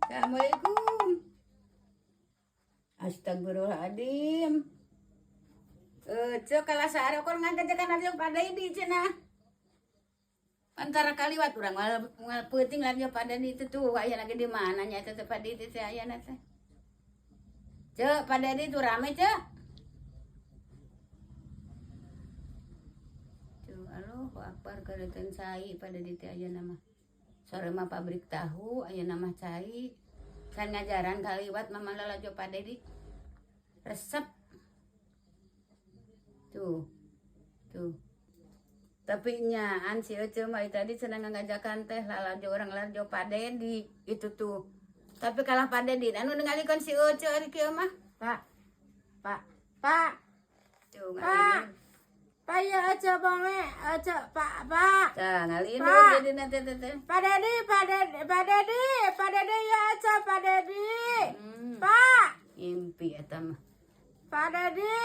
Assalamualaikum. Astagfirullahaladzim. Cek kalah sare kon ngantejekan aja Pak Dedi cenah. Antara kaliwat urang moal moal peuting lagi Pak Dedi itu tuh aya lagi di mana nya eta teh Pak Dedi teh ayana teh. Cek Pak Dedi tuh rame cek. Tuh Allahu Akbar kereuten cai Pak Dedi teh ayana mah. Sore mah pabrik tahu ayana mah cai. Can ngajaran kaliwat mama lalajo Pak Dedi. Resep. Tuh. Tuh. Tapi nyaan si Ece mah tadi senang ngajakan teh lalajo orang lalajo Pak Dedi itu tuh. Tapi kalah Pak Dedi anu ningalikeun si Ece ari kieu mah. Pak, Pak, Pak, Tuh Pak. ngalindung. Pak ya aja bonge, aja Pak, Pak. Tah ngalindung Pak. jadi nanti teh teh. Pak Dedi, Pak Dedi, Pak Dedi, Pak Dedi ya aja Pak Dedi. Hmm. Pak, Impi eta mah. Pak Dedi.